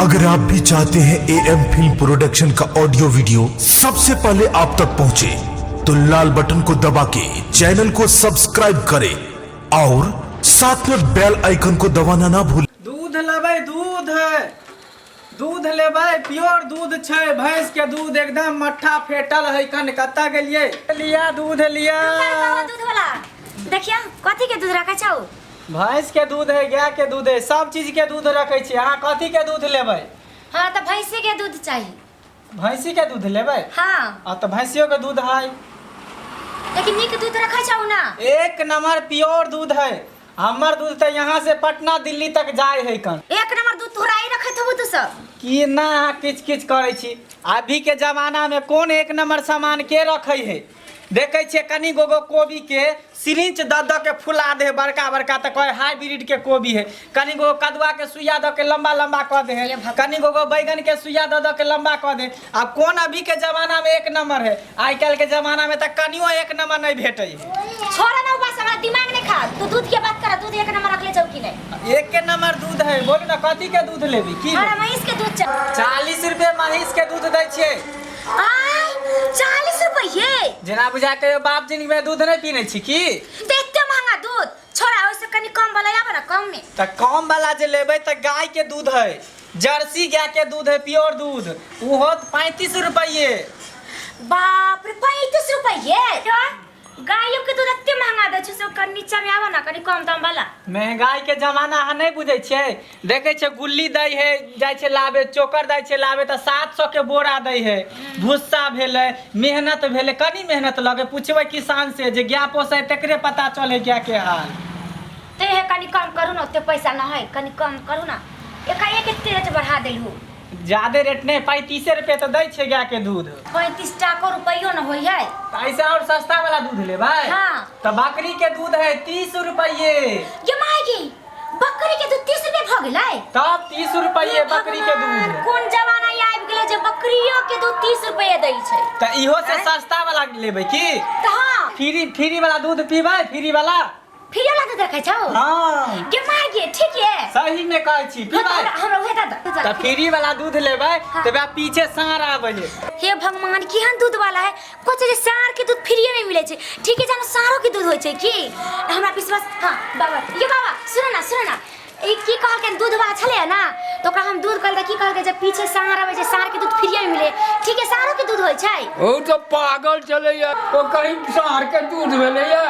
अगर आप भी चाहते हैं ए एम फिल्म प्रोडक्शन का ऑडियो वीडियो सबसे पहले आप तक पहुंचे, तो लाल बटन को दबा के चैनल को सब्सक्राइब करें और साथ में बेल आइकन को दबाना ना भूलें। दूध लेबै, दूध, दूध लेबै? प्योर दूध छै, भैंस के दूध, एकदम मट्ठा फेटल है। कन कतऽ गेलियै? लिया दूध लिया। बाबा, दूध वाला, देखिया कथी के दूध रखै छौ? भैंस के दूध है, गाय के दूध है, सब चीज के दूध रखै छी। अहाँ कथी के दूध लेबै? हाँ, तऽ भैंसी के दूध चाही। भैंसी के दूध लेबै? हाँ। आ तऽ भैंसियो के दूध है। लेकिन नीक दूध रखै छौ ना? एक नंबर प्योर दूध है। हमर दूध तऽ यहाँ से पटना दिल्ली तक जाय है कन। एक नंबर दूध तोरा ही रखैत होबू तू सब। की ना अहाँ किच किच करै छी? अभी के जमाना में कोन एक नंबर सामान के रखै है? देखै छियै, कनि गो गो कोबी के सिरिंच दऽ दऽ के फुला दे है बड़का बड़का, तऽ कहै हाइब्रिड के कोबी है। कनि गो कदुआ के सुइया दऽ के लंबा लंबा कऽ दे है। हे भगवान। कनि गो गो बैगन के सुइया दऽ दऽ के लंबा कऽ दे। आब कोन अभी के जमाना में एक नंबर है? आइ काल्हि के जमाना में तऽ कनियो एक नंबर नहीं भेटै है। छोड़ ना, बस हमरा दिमाग नहीं खा। तू दूध के बात कर, दूध एक नंबर रखले छौ कि नहीं? एक के नंबर दूध है। बोलू ना, कथी के दूध लेबी की? हमरा महींस के दूध चाही। 40 रुपए महींस के दूध दै छियै। आय, 40 रुपये? जेना बुझा कहियो बाप जिंदगी में दूध नहीं पीने छी की? तऽ एते महंगा दूध? छोड़ा, ओइसे कनि कम वाला आबे ना, कम में। तऽ कम वाला जे लेबै तऽ गाय के दूध है, जर्सी गाय के दूध है, प्योर दूध, ओ होत 35 रुपये। बाप रे, 35 रुपये! गायों के दूध एते महंगा दै छै? से कनि नीचा में आबो ना, कनि कम दाम वाला। महंगाई के जमाना अहाँ नहीं बुझै छियै। देखै छियै, गुल्ली दै है, जाइ छै लाबे, चोकर दै छै लाबे, तऽ 700 के बोरा दै है। भुस्सा भेलै, मेहनत भेलै, कनि मेहनत लगे। पुछबै किसान से, जे गाय पोसै तकरे पता चले गाय के हाल। ते हे, कनि कम करू ना, ओते पैसा न है, कनि कम करू ना। एकाएक एते रेट बढ़ा देलहु। ज्यादे रेट नहीं, 35 रुपये तऽ दै छै गाय के दूध। 35 टाको रुपयो न होइ है। तऽ ऐसे और सस्ता वाला दूध लेबै? हाँ। तऽ बकरी के दूध है 30 रुपये। ये मायगी, बकरी के दूध 30 रुपये भऽ गेलै? तब 30 रुपये बकरी के भगवान, दूध। कोन जमाना आबि गेलै जे बकरियो के दूध 30 रुपये दै छै? तऽ इहो से सस्ता वाला लेबै की? तऽ हाँ। फ्री, फ्री वाला दूध पीबै? फ्री वाला? फ्री वाला दूध रखै छौ? हाँ। गे माय गे, ठीक ये? सही में कहै छी, हाँ, पीबै? तऽ हमरा हमरा उहे दऽ दऽ। तऽ फ्री वाला दूध लेबै? हाँ। तऽ वएह पीछे साँढ़ आबै है। हे भगवान, केहन दूध वाला है? कुछ जे साँढ़ के दूध फ्रीए में मिले छै। ठीक है, जानो साँढ़ो के दूध होइ छै की? हमरा विश्वास। हाँ बाबा, ये बाबा, सुनो ना, सुनो ना, ई की कहलकै? दूध वाला छलै ना, तऽ ओकरा हम दूध कहलकै, की कहलकै जे पीछे साँढ़ आबै छै, साँढ़ के दूध फ्रीए में मिले। ठीक है, साँढ़ो के दूध होइ छै? ओ तऽ पागल छलैया। ओ कहीं साँढ़ के दूध भेलैया?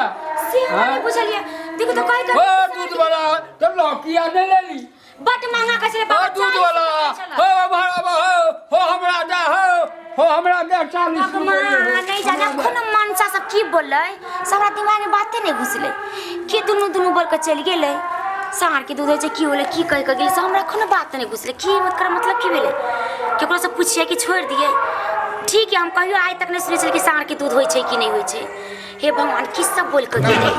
से हमरा नहि बुझलियै। देखू तऽ कहि ओ दूध वाला तऽ लौकिया नहि लेली। बड महंगा कहै छलै ओ बाबा। दूध 40 वाला रुपैआ छलै। हो हमरा हो, हो हमरा दे, हो, हो हमरा दे 40 रुपैआ। भगवान, नहीं जाने कोन मनसा सब की बोललै, सबरा दिमाग में बाते नहीं घुसलै के दुनू दुनू बोल के चलि गेलै। साँढ़ के दूध होइ छै की होलै, की कहि के गेलै, से हमरा कोनो बात नहीं घुसलै। की एकर मतलब की भेलै? केकरो से पूछिए कि छोड़ि दियै? ठीक है, हम कहियो आइ तक नहीं सुनै छलियै कि साँढ़ के दूध होइ छै कि नहीं होइ छै। हे भगवान, की सब बोल के गेलै?